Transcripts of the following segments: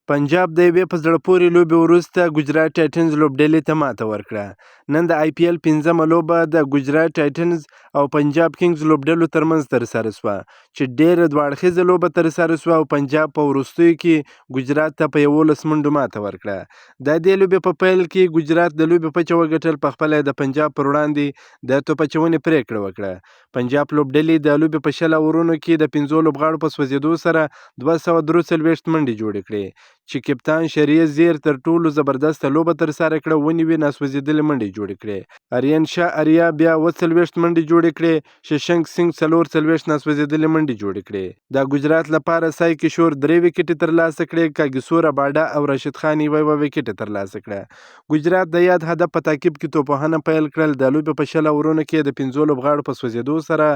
پنجاب د یوې په زړه پورې لوبې وروسته ګجرات ټایټنز لوبډلې ته ماته ورکړه. نن د آی پي ایل پنځمه لوبه د ګجرات ټایټنز او پنجاب کینګز لوبډلو ترمنځ ترسره شوه، چې ډېره دوه اړخیزه لوبه ترسره شوه او پنجاب په وروستیو کې ګجرات ته په 11 منډو ماته ورکړه. د دې لوبې په پیل کې ګجرات د لوبې پچه وګټل، په خپله یې د پنجاب پر وړاندې د توپ اچونې پرېکړه وکړه. پنجاب لوبډلې د لوبې په 20 اورونو کې د پنځو لوبغاړو په سوځېدو سره 243 منډې جوړې کړې، چې کپتان شریعه زیر تر ټولو زبردسته لوبه ترسره کړه، 97 ناسوځېدلې منډې جوړې کړې. اریان شاه اریا بیا 47 منډې جوړې کړې، ششنک سینګ 44 ناسوځېدلې منډې جوړې کړې. د ګجرات لپاره سای کشور درې ویکټې ترلاسه کړې، کاګیسو رباډا او راشد خان یوه یوه ویکټه ترلاسه کړه. ګجرات د یاد هدف په تعقیب کې توپوهنه پیل کړل، د لوبې په 20 اورونو کې د پنځو لوبغاړو په سوځېدو سره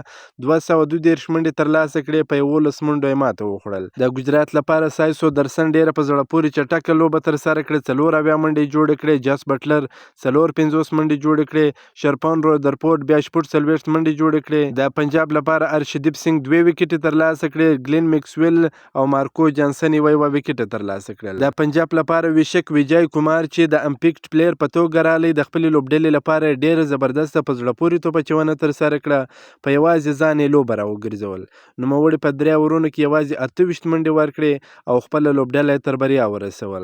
232 منډې ترلاسه کړې، په 11 منډو یې ماته وخوړل. د ګجرات لپاره سای سودرسن ډېره په زړه پورې چټکه لوبه ترسره کړه، 74 منډې یې جوړې کړې، جاس بټلر 54 منډې جوړې کړې، شرپن رودرپورټ بیا 46 منډې جوړې کړې. د پنجاب لپاره ارشدیپ سینګ دوې ویکټې ترلاسه کړې، ګلین میکسویل او مارکو جانسن یوه یوه ویکټه ترلاسه کړل. د پنجاب لپاره ویشک ویجای کمار چې د امپیکټ پلیر په توګه رالی، د خپلې لوبډلې لپاره یې ډېره زبردسته په زړه پورې توپ اچونه ترسره کړه، په یوازې ځان یې لوبه راوګرځول. نوموړي په درې اورونو کې یوازې 28 منډې ورکړې او خپله لوبډله یې تر بریا ورسول.